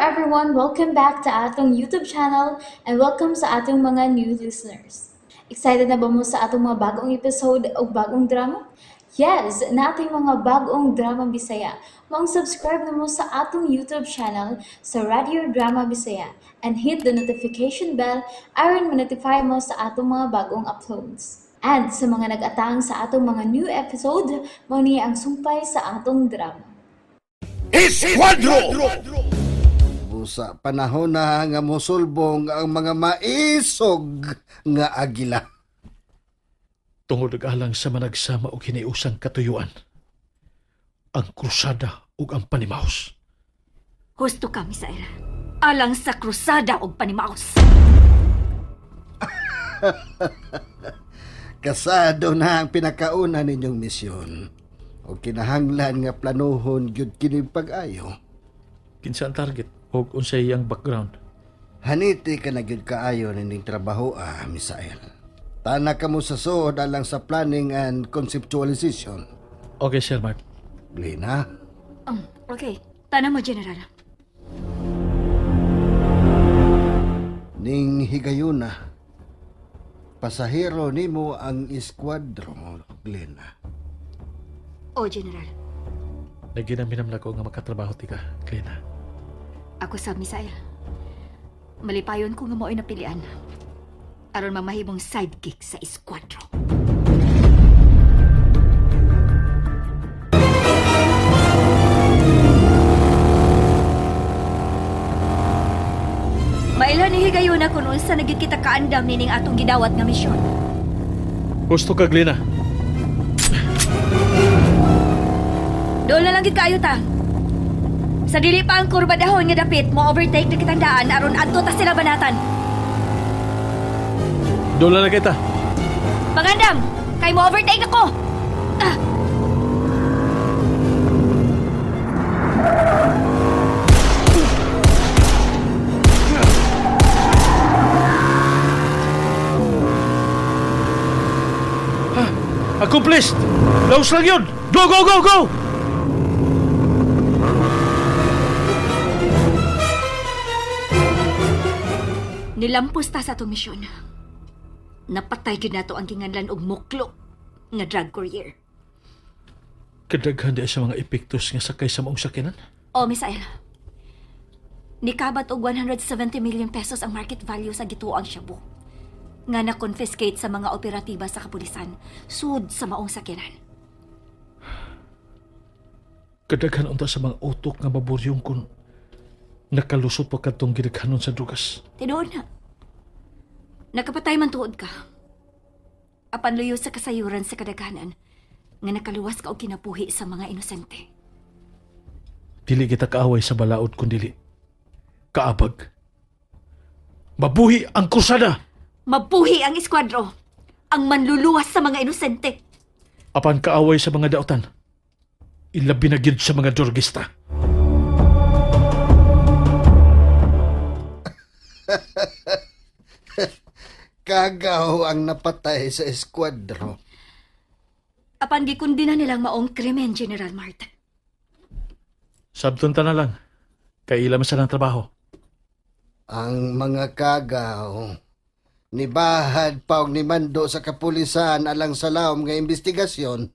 everyone! Welcome back to atong YouTube channel and welcome sa atong mga new listeners. Excited na ba mo sa atong mga bagong episode o bagong drama? Yes, nating mga bagong drama Bisaya. Maong subscribe na mo sa atong YouTube channel sa Radio Drama Bisaya and hit the notification bell aron ma-notify mo sa atong mga bagong uploads. And sa mga nag-atang sa atong mga new episode, mao ni ang sumpay sa atong drama. Esquadro! Busa panahon na nga mosulbong ang mga maisog nga agila. Tungod ug alang sa managsama og hiniusang katuyuan, ang krusada ug ang panimaos. Husto ka, Misael. Alang sa krusada og panimaos. Kasado na ang pinakauna ninyong misyon. O kinahanglan nga planuhon gyud kini pag-ayo. Kinsa ang target ug unsay iyang background? Haniti ka na gyud kaayo nining trabaho ah, Misael. Tana ka mo sa suod alang sa planning and conceptualization. Okay, Sir Mark. Lina, Okay. Tana mo, General. ning higayuna, pasahero nimo ang eskuadro, Lina. O, General. Naginaminam na ko nga makatrabaho tika, Klina. Ako sa Misael. Malipayon ko nga mo'y napilian. Aron mamahimong sidekick sa eskwatro. Mailhan ni higayuna kung unsa na gyud kita kaandam nining atong gidawat nga misyon. Gusto ka, Glina. Doon na lang gid kaayo ta. Sa dili pa ang kurbadahon nga dapit, mo overtake na kitang daan aron adto ta sila banatan. Doon na kita. Pangandam, kay mo overtake ako. Ah! Accomplished! Laos lang yun! Go, go, go, go! Nilampos ta sa atong misyon. Napatay gyud nato ang ginganlan og muklo nga drug courier. Kadaghan di sa mga epektos nga sakay sa maong sakinan. O, Misael. Nikabat og 170 million pesos ang market value sa gituoang shabu nga na-confiscate sa mga operatiba sa kapulisan sud sa maong sakinan. Kadaghan unta sa mga utok nga maburyong kun nakalusot pa kadtong gidaghanon sa drugas. Tinuod na. Nakapatay man tuod ka. Apan luyo sa kasayuran sa kadaghanan nga nakaluwas ka og kinabuhi sa mga inosente. Dili kita kaaway sa balaod kun dili kaabag. Mabuhi ang krusada! Mabuhi ang eskuadro, ang manluluwas sa mga inosente. Apan kaaway sa mga dautan. Ilabi na gyud sa mga durgista. Kagaw ang napatay sa eskuadro. Apan gikundina nilang maong krimen, General Mart. Sabton ta na lang. Kay ila man sa ng trabaho. Ang mga kagaw nibahad pa og nimando sa kapulisan alang sa laom nga investigasyon.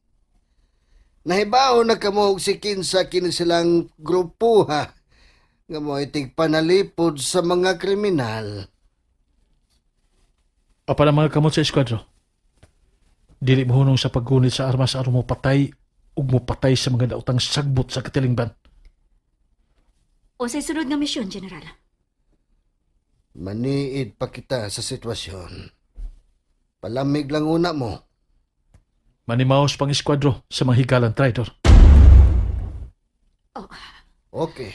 Nahibaw na kamo og si kinsa kini silang grupuha nga mo'y tigpanalipod sa mga kriminal. Apan ang mga kamot sa eskuadro. Dili mo hunong sa paggunit sa armas aron mo patay ug mo patay sa mga daotang sagbot sa katilingban. O sa sunod nga misyon, General. Maniid pa kita sa sitwasyon. Palamig lang una mo. Manimaos pang eskuadro sa mga higalan traitor. Oh, Okay.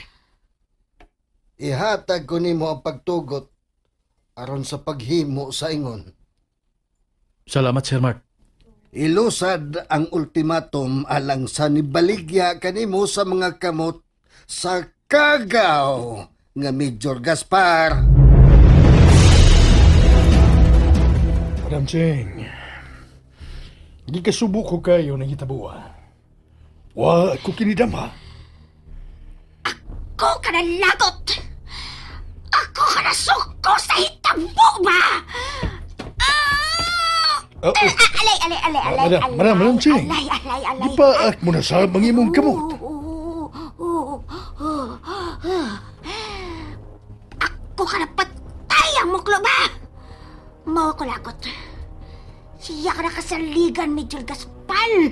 Ihatag ko nimo ang pagtugot aron sa paghimo sa ingon. Salamat, Sir Mark. Ilusad ang ultimatum alang sa nibaligya kanimo sa mga kamot sa kagaw nga Major Gaspar. Madam Cheng, gikasubo ko kayo ng hitabuha. Wa ko kinidama. Ko ka na lagot! ka na suko sa hitabo ba? Ah! Oh, oh. Alay, alay, alay, alay, Madam, alay. madam, madam Ching. Alay, alay, alay. Gipaak mo na sa ang imong kamot. Oo, oo, oo. Ako ka na patay ang muklo ba? Mawa ko lakot. Siya ka na kasaligan, Major Gaspal.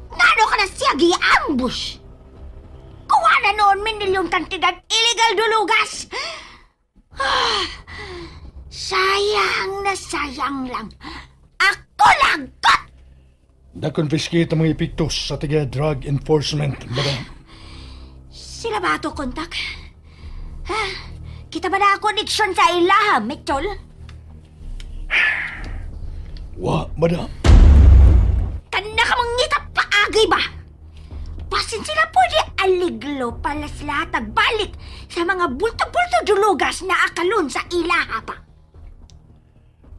Ngano ka na siya gi-ambush? Kuha na noon minilyong kantidad illegal dulugas. Ah, sayang na sayang lang. Ako lagot! Na-confiscate ang mga epektos sa tiga drug enforcement, madam. Sila ba ato kontak? Ha? Kita ba na koneksyon sa ilaha, Mitchell? Wa, madam. Kana ka mangita paagay ba? Basin sila pwede aliglo pala sila tagbalik sa mga bulto-bulto dulugas na akalon sa ilaha pa.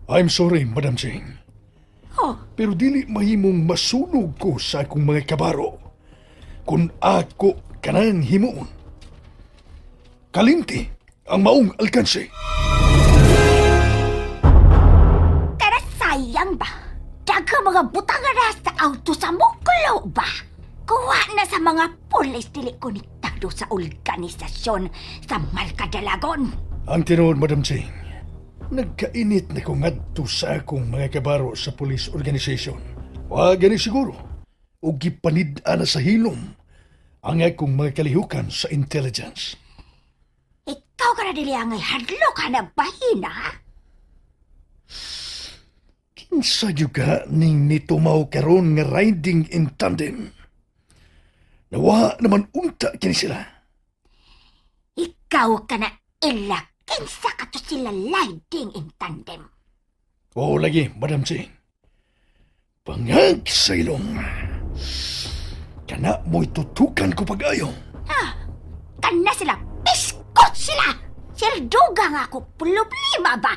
I'm sorry, Madam Ching. Oh, Pero dili mahimong masunog ko sa akong mga kabaro kung ako kanang himuon. Kalinti ang maong alkanse. tara sayang ba? Daga mga butang na sa auto sa muklo ba? Kuha na sa mga pulis dili konektado sa organisasyon sa Malkadalagon. Ang tinuod, Madam Ching, nagkainit na ko ngadto sa akong mga kabaro sa police organization. Wa gani siguro. O gipanid-an na sa hilom ang akong mga kalihukan sa intelligence. Ikaw ka na dili ang hadlo ka na bahina. ha? Kinsa gyud ka ning nitumaw karon nga riding in tandem. Nawa naman unta kini sila. Ikaw ka na ila. Kinsa ka to sila riding in tandem. Oo lagi, Madam Ching. Pangag sa ilong. Kana mo'y tutukan ko pag-ayo. Kana sila, piskot sila! Sirduga nga ako, problema ba?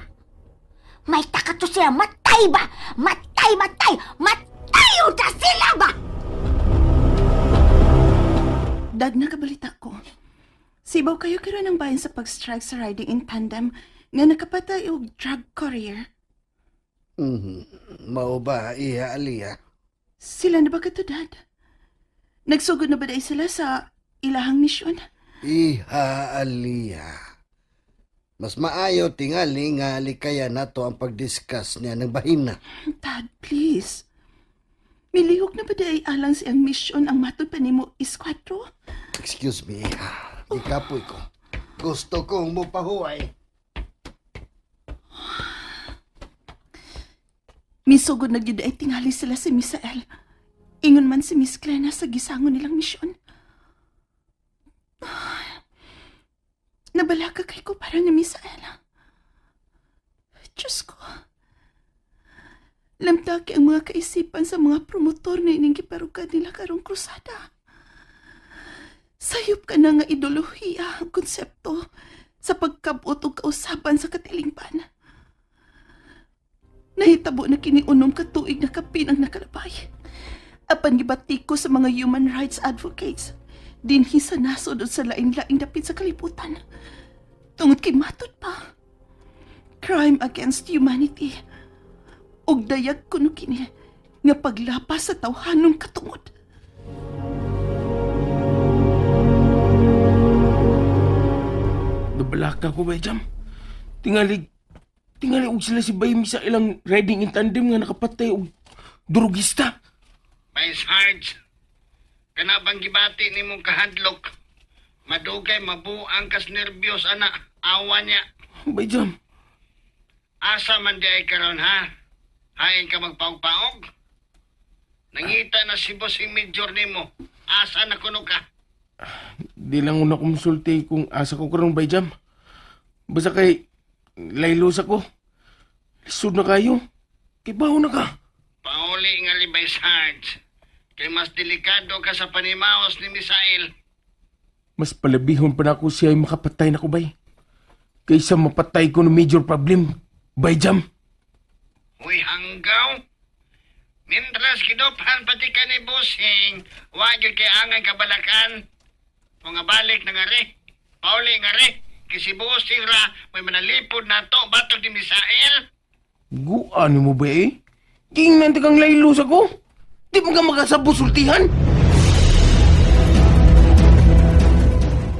May taka to sila, matay ba? Matay, matay, matay ta sila ba? Dag na kabalita ko. Sibaw kayo karon ng bayan sa pag-strike sa riding in tandem nga nakapatay og drug courier. Mao ba, iha, Aliyah? Sila na ba kato, Dad? Nagsugod na ba dahil sila sa ilahang misyon? Iha, Aliyah. Mas maayo tingali nga likaya nato ang pag-discuss niya ng bahina. Dad, please. Milihok na ba dahil alang siyang misyon ang matod pa nimo iskwatro? Excuse me, iha. Ikapoy ko. Gusto kong mupahuway. Misugod na gyud ay tingali sila si Misael. Ingon man si Miss Clena sa gisangon nilang misyon. Nabalaka kay ko para ni Misael. Diyos ko. Lamtaki ang mga kaisipan sa mga promotor na ining giparugad nila karong krusada. Sayop ka na nga ideolohiya ang konsepto sa pagkabot og kausaban sa katilingban. Nahitabo na kini unom ka tuig na kapin ang nakalabay. Apan gibati ko sa mga human rights advocates dinhi sa nasod ug sa lain-laing dapit sa kalibutan. Tungod kay matud pa. Crime against humanity. Ug dayag kuno kini nga paglapas sa tawhanong katungod. Nabalaka ko ba, Jam? Tingali, tingali og sila si Baymi sa ilang riding in tandem nga nakapatay og durugista. May Sarge, kana bang gibati nimong kahadlok? Madugay mabuang kas nervyos ana, awa niya. Bay, Jam, Asa man di ay karon ha? Hain ka magpaog-paog? Nangita na si Bossing Major nimo. Asa na kuno ka? di lang una konsulti kung asa ko karon Bay, Jam. Basta kay laylo sa ko. Lisod na kayo. Kay baho na ka. Pauli nga libay Sarge. Kay mas delikado ka sa panimaos ni Misael. Mas palabihon pa na ako siya ay makapatay na ko, Bay. Kaysa mapatay ko ng major problem. Bay, Jam. Uy, hanggaw. Mintras gidupan pati ka ni Bossing, wa gyud kay angay kabalakan. Mga balik na nga re. Pauli nga re. Kay si Bossing ra may manalipod nato batok ni Misael. Guan mo ba eh? Tingnan kang laylo sa ko. Di mo ka makasabot sultihan.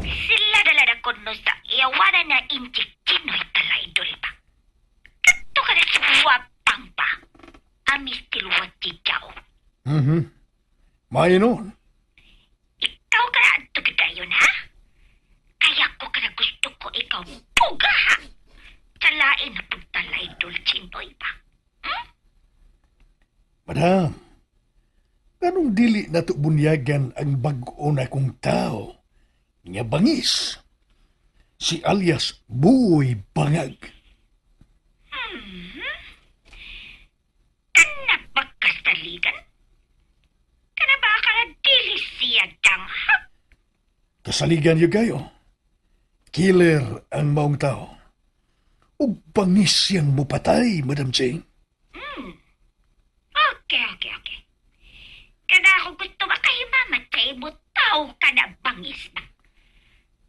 Sila dala na kuno sa iyawanan na inchik Chinoy talaydol ba. Kato ka na suwapang pa. Amis tiluwat chichaw. Maayo noon. Ikaw ka na adto yun, ha? Kaya ko ka na gusto ko ikaw puga, ha? Talain na pagtalaydol Chinoy ba? Madam, ganong dili na to bunyagan ang bag-o na kong tao nga bangis. Si alias Buoy Bangag. Kana ba kasaligan? Kana ba ka na dili siya dang, ha? Kasaligan niyo kayo. Killer ang maong tao. Ug bangis siyang mupatay, Madam Ching. Okay. Kana ako gusto makahimamat sa imo tao ka na bangis na.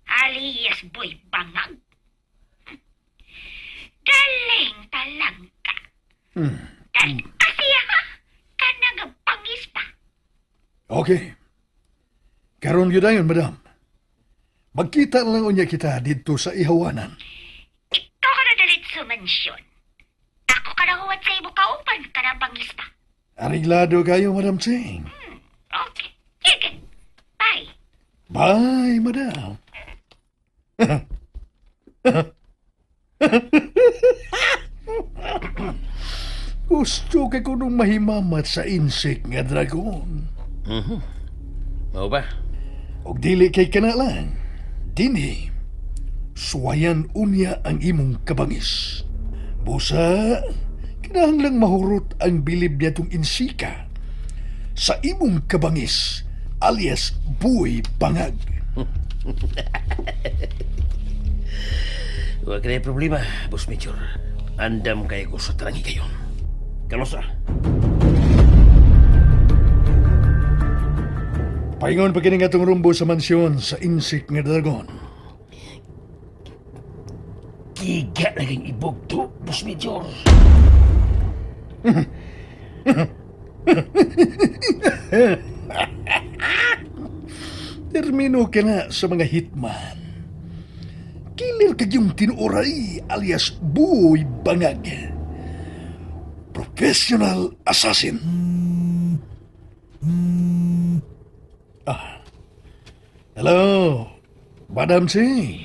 Alias boy bangag. Galing talangka. Kasi ha, kana nga bangis pa. Okay. Karon yun dayon, madam. Magkita na lang unya kita dito sa ihawanan. Ikaw ka na dalit sa mansyon. Ako ka na huwad sa imo kauban ka na bangis pa. Ariglado kayo, Madam Ching. Okay, sige. Bye. Bye, madam. Gusto kay ko nung mahimamat sa insect nga dragon. Mao ba? Og dili kay kana lang. Dinhi, suwayan unya ang imong kabangis. Busa, kinahanglang mahurot ang bilib niya tong insika sa imong kabangis alias Buoy Bangag. Wa kay problema, Boss Major. Andam kay ko sa tarangi kayon. Kalosa. Paingon pa kini nga atong rumbo sa mansyon sa insik nga dragon. Giga na kang ibog to, Boss Major. Termino ka na sa mga hitman. Killer kag yung tinuoray alias Buoy Bangag. Professional assassin. Ah. Hello, Madam Singh.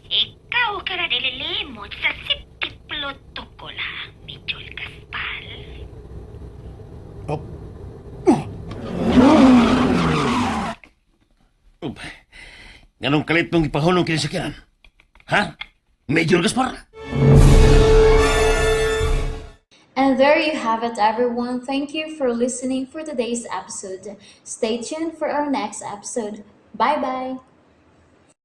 Ikaw ka na nililimot sa safety protocol, ha, Major Gaspal. Oh, Up. Nganong kalit mong ipahunong kini sa kinan? Ha? Major Gaspar? And there you have it, everyone. Thank you for listening for today's episode. Stay tuned for our next episode. Bye bye.